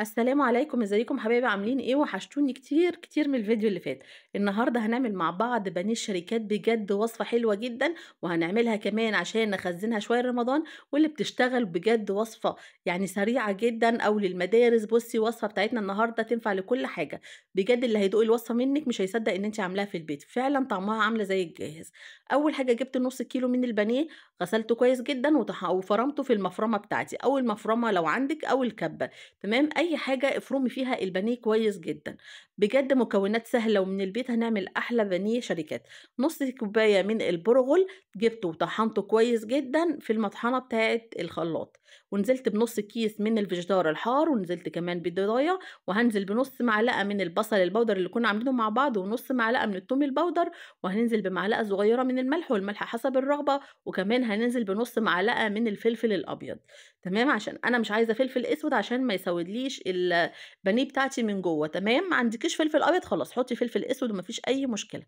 السلام عليكم، ازيكم حبايبي؟ عاملين ايه؟ وحشتوني كتير كتير من الفيديو اللي فات. النهارده هنعمل مع بعض بانيه الشركات، بجد وصفه حلوة جدا، وهنعملها كمان عشان نخزنها شوية لرمضان، واللي بتشتغل بجد وصفه يعني سريعة جدا او للمدارس. بصي وصفه بتاعتنا النهارده تنفع لكل حاجة، بجد اللي هيدوق الوصفة منك مش هيصدق ان انت عاملاها في البيت، فعلا طعمها عامله زي الجاهز. اول حاجة جبت نص كيلو من البانيه، غسلته كويس جدا وفرمته في المفرمه بتاعتي او المفرمه لو عندك او الكبه، تمام؟ اي حاجة افرمي فيها البانيه كويس جدا. بجد مكونات سهلة ومن البيت هنعمل احلى بانيه شركات. نص كوباية من البرغل جبته وطحنته كويس جدا في المطحنه بتاعه الخلاط، ونزلت بنص كيس من الفيجيتار الحار، ونزلت كمان بالضايه، وهنزل بنص معلقه من البصل البودر اللي كنا عاملينه مع بعض، ونص معلقه من الثوم البودر، وهننزل بمعلقه صغيرة من الملح، والملح حسب الرغبة، وكمان هننزل بنص معلقه من الفلفل الابيض، تمام؟ عشان انا مش عايزه فلفل اسود عشان ما يسودليش البانيه بتاعتي من جوه، تمام؟ ما عندكيش فلفل ابيض خلاص حطي فلفل اسود ومفيش اي مشكلة.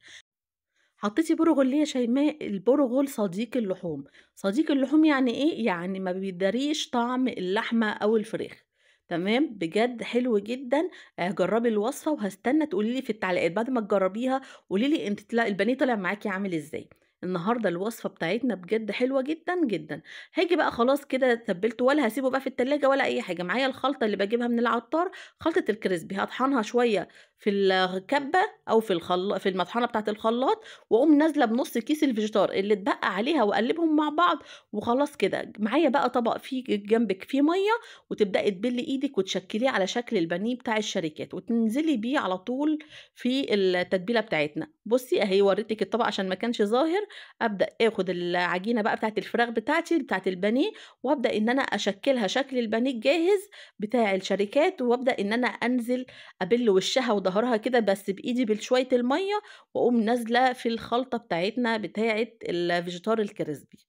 حطيتي برغل ليه يا شيماء؟ البرغل صديق اللحوم. صديق اللحوم يعني ايه؟ يعني ما بيداريش طعم اللحمة او الفراخ، تمام؟ بجد حلو جدا. جربي الوصفة وهستنى تقولي لي في التعليقات بعد ما تجربيها، قولي لي انت البانيه طلع معاكي عامل ازاي. النهارده الوصفة بتاعتنا بجد حلوة جدا جدا. هاجي بقى خلاص كده تبلته، ولا هسيبه بقى في التلاجة ولا اي حاجة. معايا الخلطة اللي بجيبها من العطار، خلطه ال crispy، هطحنها شوية في الكبه او في في المطحنه بتاعه الخلاط، واقوم نازله بنص كيس الفيجيتار اللي اتبقى عليها واقلبهم مع بعض، وخلاص كده. معايا بقى طبق فيه جنبك فيه مية، وتبداي تبلي ايدك وتشكليه على شكل البانيه بتاع الشركات، وتنزلي بيه على طول في التتبيله بتاعتنا. بصي اهي وريتك الطبق عشان ما كانش ظاهر. ابدا اخد العجينة بقى بتاعت الفراخ بتاعتي بتاعت البانيه، وابدا ان انا اشكلها شكل البانيه الجاهز بتاع الشركات، وابدا ان انا انزل ابل وشها وظهرها كده بس بايدي بشوية المية، واقوم نازله في الخلطة بتاعتنا بتاعه الفيجيتار ال crispy،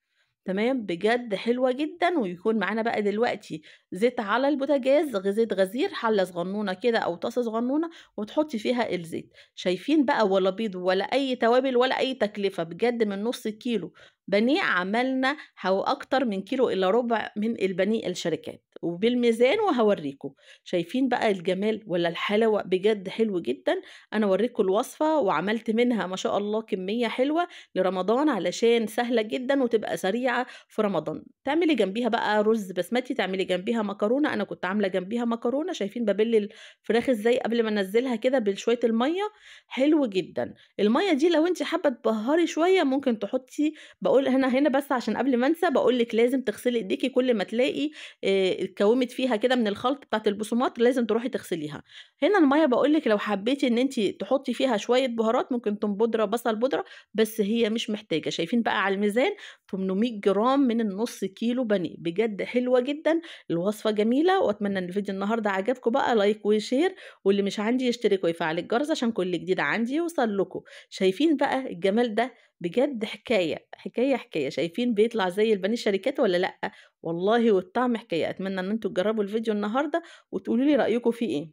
تمام؟ بجد حلوة جدا. ويكون معانا بقى دلوقتي زيت على البوتاجاز، زيت غزير، حله صغنونه كده او طاسه صغنونه، وتحطي فيها الزيت. شايفين بقى؟ ولا بيض ولا اي توابل ولا اي تكلفة. بجد من نص كيلو بانيه عملنا اكتر من كيلو الا ربع من البانيه الشركات، وبالميزان وهوريكم. شايفين بقى الجمال ولا الحلاوة؟ بجد حلو جدا. انا اوريكم الوصفة وعملت منها ما شاء الله كمية حلوة لرمضان، علشان سهلة جدا وتبقى سريعة في رمضان. تعملي جنبيها بقى رز بسمتي، تعملي جنبيها مكرونه. انا كنت عامله جنبيها مكرونه. شايفين ببل الفراخ ازاي قبل ما انزلها كده بشوية المية؟ حلو جدا. المية دي لو انت حابة تبهري شوية ممكن تحطي، بقول هنا بس عشان قبل ما انسى بقول لك لازم تغسلي ايديكي كل ما تلاقي اتكومت فيها كده من الخلط بتاعت البصمات، لازم تروحي تغسليها. هنا المية بقول لك لو حبيتي ان انت تحطي فيها شوية بهارات، ممكن توم بودره، بصل بودره، بس هي مش محتاجه. شايفين بقى على الميزان 800 جرام من النص كيلو بانيه. بجد حلوة جدا الوصفة، جميلة. واتمنى ان الفيديو النهارده عجبكم بقى، like و share، واللي مش عندي يشترك ويفعل الجرس عشان كل جديد عندي يوصل لكم. شايفين بقى الجمال ده؟ بجد حكاية حكاية حكاية. شايفين بيطلع زي البانيه الشركات ولا لا؟ والله والطعم حكاية. اتمنى ان انتوا تجربوا الفيديو النهارده وتقولوا لي رايكم فيه ايه.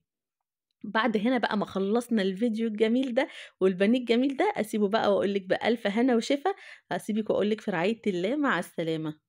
بعد هنا بقى ما خلصنا الفيديو الجميل ده والبانيه الجميل ده، اسيبه بقى واقول لك بالف هنا وشفا. هسيبك واقول لك في رعاية الله، مع السلامة.